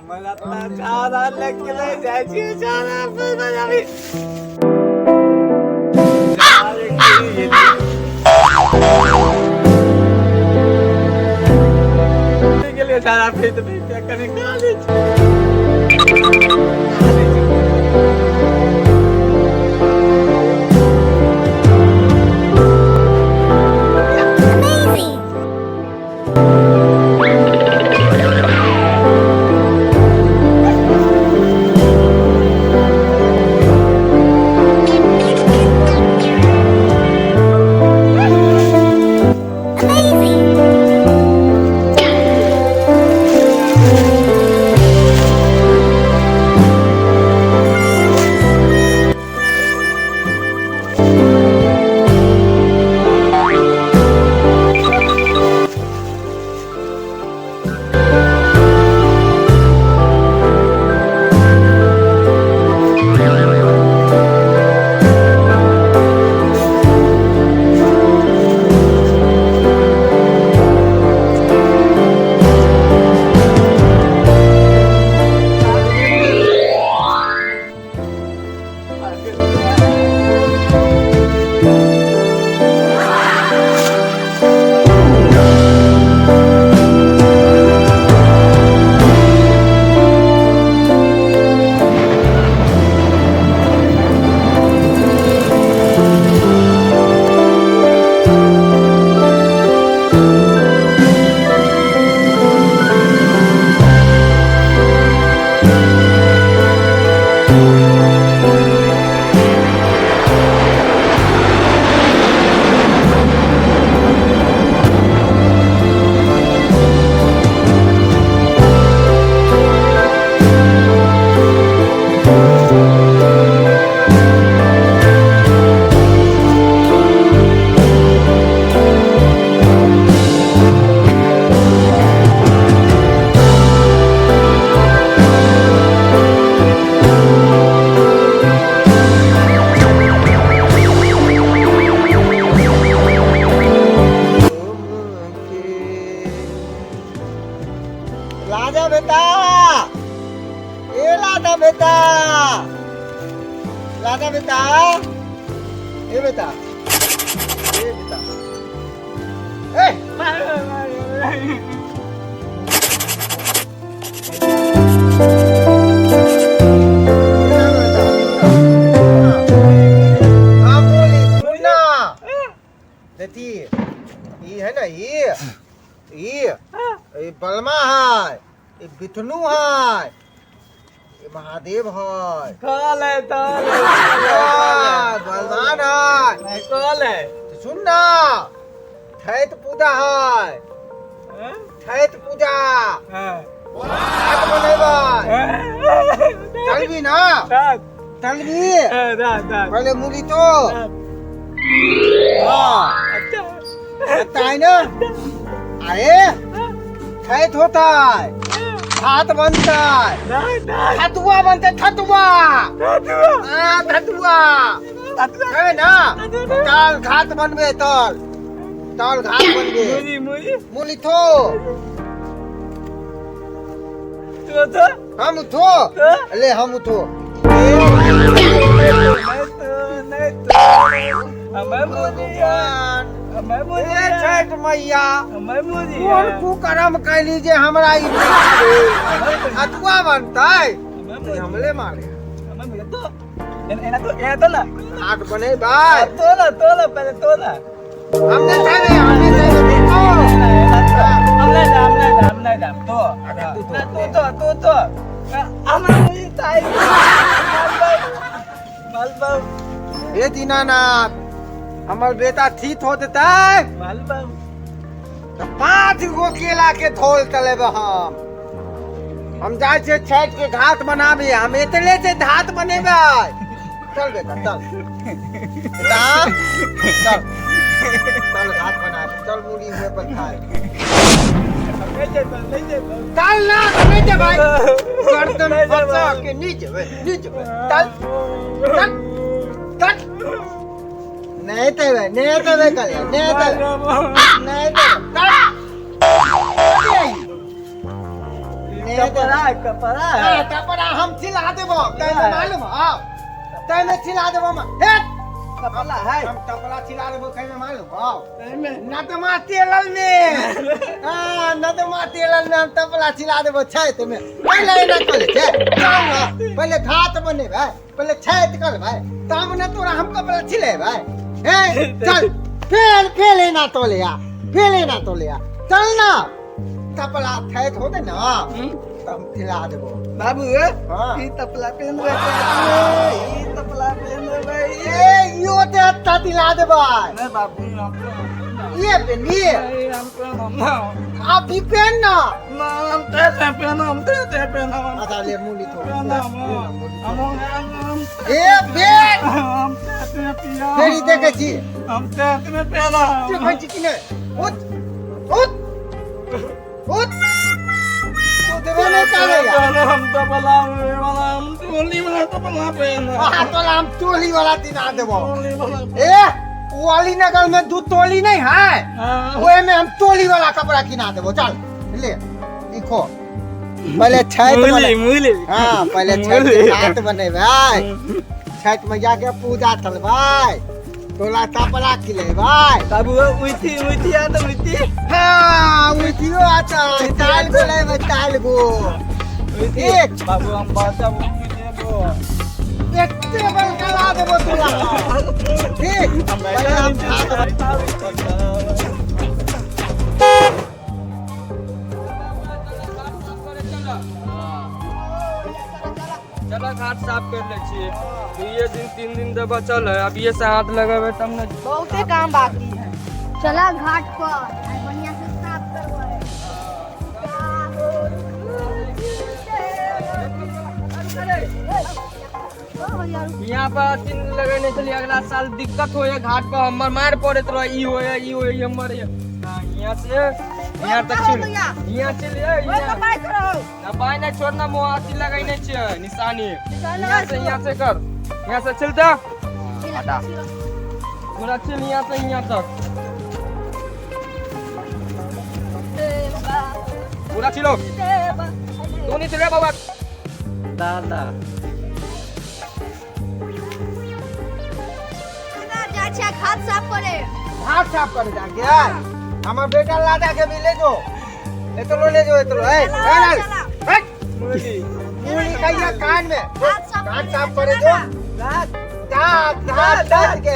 हमर अपना छाड़ा लग गेलै, जाइ छियै छाड़ा बजाबी। गेलियै छाड़ा फेर तऽ फेर कनि खा लै छी। खा लै छी। लाजा बेटा, ए लाजा बेटा, लाजा बेटा, ए बेटा, ए बेटा, ए। हाँ बोली सुन ना, देखी ई है ना, ई ई ई बलमा है, ई विष्णु है, ई महादेव है। कॉल है तो हाँ, बलवान है। कॉल है। तो सुन ना, छठ पूजा है, छठ पूजा छठ मनेबै, चलबी ना? चलबी? पहले मूली तो हाँ आता है ना, अरे छठ होता है, भात बनता है, ठतुआ बनता है, ठतुआ, हाँ ठतुआ है ना, दाल घात बनबे, तल दाल घात बनबे। मुरी मुरी मूली थो तो तो हम उठो, ले हम उठो। नहीं तो हमें मुरिया, हमें मुरिया। छठ मैया हमें मुरिया। कोन कुकर्म कैली जे हमरा ई हतुआ बनतै, हमले मारे। हमें मुरिया तो एना तो एना तो ना घाट बनेबै। तो ना तो ना पहले तो ना हम नहीं खाबे, हम नहीं खाबे तो। हम नहीं दाम, नहीं दाम, नहीं दाम तो तू तो तू तो हमें मुझे ताई माल बाबू। हे दीनानाथ, हमर बेटा ठीक हो देतै माल बाबू तो 5 गो केला के धोल तलेब। हम जाइ छियै छठि के घाट बनाबे, हम एतले से घाट बनेबै। चल बेटा चल, बेटा चल चल घाट बनाबे चल, मूड़ी हुए पर खाए। नहीं जेबै, नहीं जेबै। चल ना, नहीं जेबै, गर्दन फंसा के नहीं जेबै, नहीं जेबै, चल चल चल। नहीं तेवे, नहीं तेवे करे, नहीं तेवे, नहीं तेवे, चल। नहीं कपड़ा कपड़ा हाँ, कपड़ा हम सिला देबो तैमे मालूम हौ तैमे सिला देबो हम हे कपड़ा है हम कपड़ा सिला देबो तैमे मालूम हौ एहिमे नदमा तेलल में हाँ नदमा तेलल में हम तपला सिला देबो छैत में पहिले एना कर छै चल ना पहिले घात बनेबै पहिले छैत कर भाई तब ने तोरा हम कपड़ा सिलेबै हे चल फेर फेर एना तोले आ फेर एना तोले आ चल ना तपला छैत होते ना तब हम सिला देबो बाबू हाँ। ई तपला पेन रे ई तपला पेन रे ए यो ते अच्छा दिला देबै नहीं बाबू हम ये पेनिए नहीं हम पेन ना आप भी पहन ना ना हम ते पेन हम ते पेन हम अच्छा ले मूली थोड़ी पेन हम हम ए बेट हम ते पिया फेरी देखै छी हम ते में पेन देखै छी कि नहि उठ उठ उठ तू देबे नहि करैया हम तो बला वाला हम टोली वाला तो बला पेन हाँ तोला हम टोली वाला दिला देबो टोली वाला ए वाली नगर में दू टोली नहीं है हाँ ओए में हम टोली वाला कपड़ा किना देबो चल ले लिखो पहले छैत मूली बने मूली हाँ पहले छठ के घाट बनेबै छठ मैया के पूजा चलबै तोला तपला खिलेबै बाबू उठी उठी आ तो उठी हाँ उठियो आता ताल गो लेबै ताल गो उठी एक। बाबू हम बाचा उठी देबो एते बड़का ला देबो तोला ठीक पहले हम घाट बने- चलो घाट साफ कर ले छियै दुइये दिन तीन दिन तऽ बचल है अभिये से हाथ लगेबै तब ने बहुते काम बाकी है चला घाट पर आइ बढ़िया से साफ करबै। यहाँ पर चिन्ह लगेने छलियै अगला साल दिक्कत होइए घाट पर हमर मारि पड़ैत रहै ई होइए ई होइए हमर ये। हाँ, यहाँ से यहाँ तक हो छिल भैया? यहाँ छिल ओए कपाई करो दबाई नहि छोड़ना मुँह अथी लगेने छियै निशानी निशान यहाँ से यहाँ से कर यहाँ से छिलता चला, पूरा छिल यहाँ से यहाँ तक पूरा छिलो तू नहीं छिले बाबा दादा जाइ छियै घाट साफ करे। घाट साफ करे जाके हमर बेटा लादा के भी ले जो एतलो ले जो एतलो ए चला, ए, चला। हट मूली कहिया कान में घाट साफ घाट करे, साफ करे चला जो ना। दांत दांत दांत के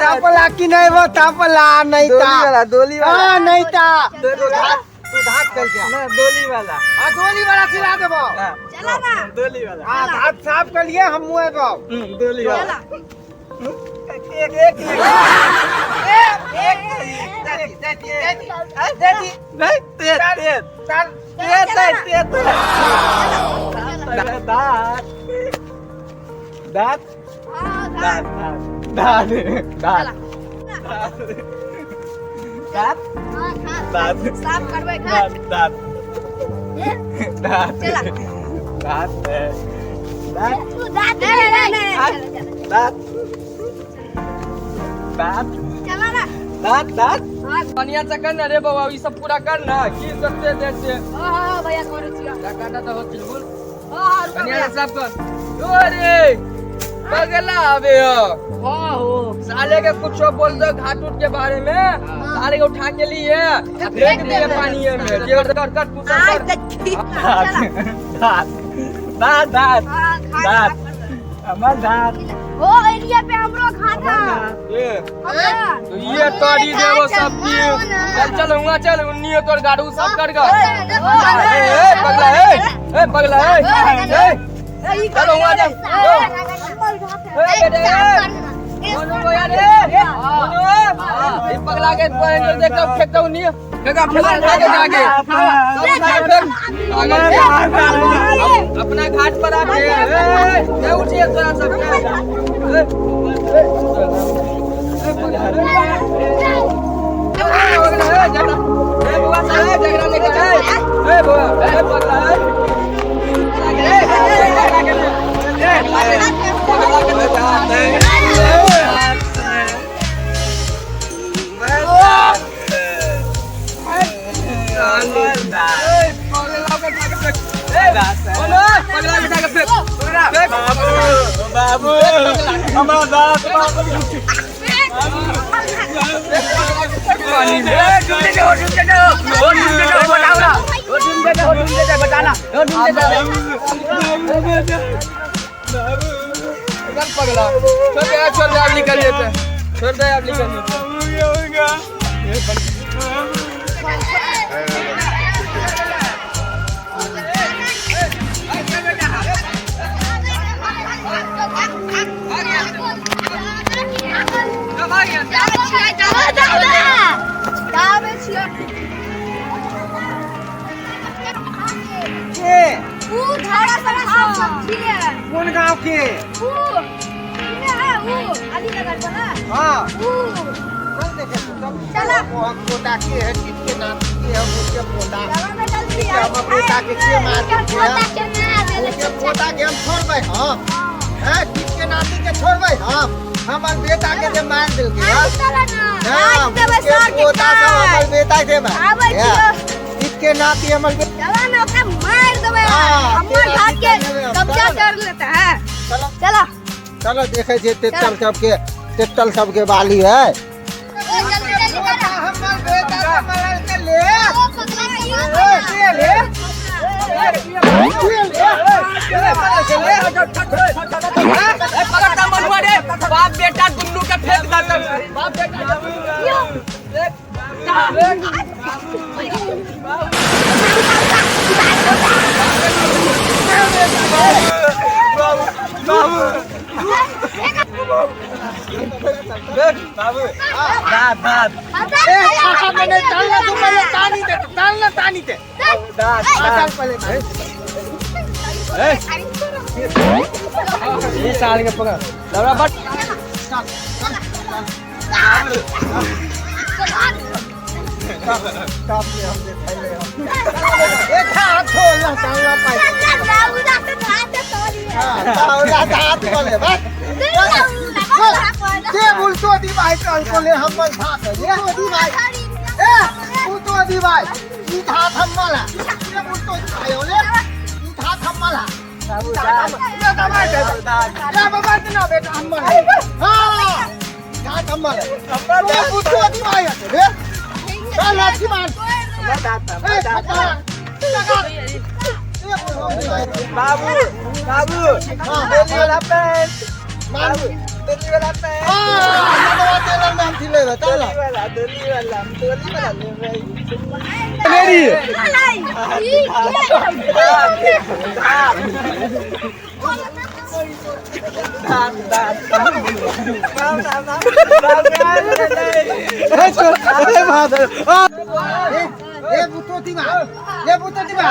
तापला की नहीं वो तापला नहीं ता डोली हाँ नहीं ता डोली तू धात तू धात चल के ना डोली वाला हाँ डोली वाला सिला देबो चला ना। डोली वाला हाँ धात साफ कर लिए हम मुँह पाओ डोली चला। एक एक देती देती देती नहीं तेज तेज चल तेज तेज तेज चला। दांत दांत हाँ, घाट। दांत दांत चला। दांत हाँ, घाट। दांत साफ करबै घाट। दांत दांत चला। दांत दांत तू दांत नहीं, नहीं, नहीं, चला, चला। दांत दांत चला ना। दांत दांत हाँ, बढ़िया से कर ना रे बाबा ई सब पूरा कर ना की करते जैसे हाँ हाँ भैया करै छियै काटा तो हो चिलबुल हाँ हाँ रुको बढ़िया भैया से साफ कर अरे पगला आवे हो हाँ हो साले के कुछ बोल दो घाट उठ के बारे में साले के उठा के लिए आ फेंक दिए पानी में कर कर कर तू सब आज कर देखी चला। दांत दांत दांत हाँ, घाट दांत। साफ करबै। हमर दांत ओ एरिया पे हमरो घाट है। ये हमरा। तो ये तोड़ी देवो सब की चल चल हुआ चल उन्नी तोर गाड़ू सब कर गा ए ए पगला ए ए पगला ए ए चलो हुआ जा ए बेटे ए मोनू भैया रे मोनू ई पगला के पर देख के फेंक दो उन्नी फेंका फेंका उठा के जाके सब उठा के फेंक आगे अपना घाट पर आके ए ए उठिए तोरा सब ए ए पगला ए झगड़ा ए बुआ साहब झगड़ा नहीं कर ए बुआ ए पगला ए पगला के ए पगला के ए पगला के बोलो पगला बिठा के फेंक फेंक। बाबू हमरा दांत बाबू पानी में डूबते जाओ डूबते जाओ ओ डूबते जाओ बताओ ना ओ डूबते जाओ बताना ओ डूबते जाओ पगला छोड़ दे छोड़ दे अब निकल जाते छोड़ दे अब निकल जाते। कोन गांव के? हाँ चल देखे चला पोता के है के नाम के है उसके पोता हम बेटा के के मार के पोता के हम छोड़बै हम हैं के नाती के छोड़बै हम हमर बेटा के जे मार देल के हां पोता सब हमर बेटा के मार के नाती हमर चला ना ओकरा मार देबै हमर घाट के कब्जा कर लेता है। चलो चलो चलो देखे छे तेतल सब के तेतल सब के बाली है। जल्दी जल्दी कर हमर बेटा के मरल के ले ले ले ए पकड़ मनुआ रे बाप बेटा दुन्नू के फेंक दत बाप बेटा बाबू दांत दांत ए मैंने चलना तू पहले तानी दे चलना तानी दे दांत चल पहले ए ये साल के पकड़ लबड़ा बट चल चल चल के हम देखाइले हम एक हाथ खोलना ताला पाई हां ताला हाथ खोले बस के उल्टो दी भाई चल कोले हमर हाथ ये दी भाई ए उल्टो दी भाई ई हाथ हमर है के उल्टो दी भाई होले ई हाथ हमर है बाबू दांत ये दबाई दे या बाबा ना बेटा हमर है हां हाथ हमर है हमर उल्टो दी भाई है रे चल अच्छी मार बाबू बाबू दिल्ली वाला पैंट बाबू दिल्ली वाला पैंट हां तेला नाम थी ले चल दिल्ली वाला दिल्ली वाला ले भाई मेरी ए बुतोती बा ए बुतोती बा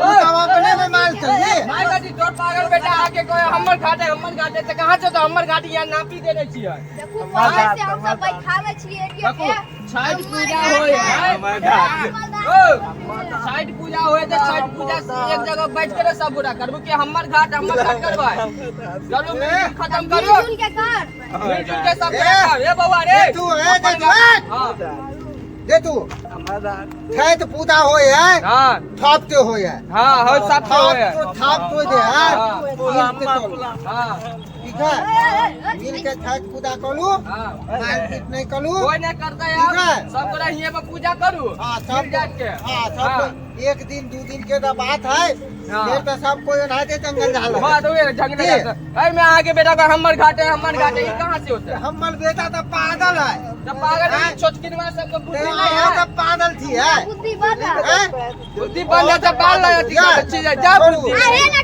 उतावा बने में माल चल ये माय गाड़ी तोर पागल बेटा आके कोई हमर घाटे त कहां से तो हमर घाटी यहां नापी देने छियै। देखू बाहर से हम सब बैठावे छियै एरिया के छठ पूजा होय है ओ छठ पूजा होय त छठ पूजा एक जगह बैठ के सब गोरा करबू कि हमर घाट करबै। चलो मीटिंग खत्म करो मिलजुल के कर मिलजुल के सब कर ए बउआ रे तू ए दे तू हां दे तू छठ पूजा होय है हां थाप ते होय है हां हो सब होय है तो थाप तो दे है हां ठीक है मिल के छठ पूजा करू हां मारपीट नहीं करू कोई नहीं करता यार सब गोरा हियां पर पूजा करू हां सब जाके हां सब एक दिन दो दिन के तो बात है फिर तो सब कोई नहाते जंगल जाला हां तो ये जंगल जाता ए मैं आगे बेटा का हमर घाटे ये कहां से होता है? हमर बेटा तो पागल है तो पागल है छोटकिनवा सबको बुद्धि नहीं है तो पागल थी है बुद्धि बंद है बुद्धि बंद है तो पागल है अच्छी जा बुद्धि अरे ना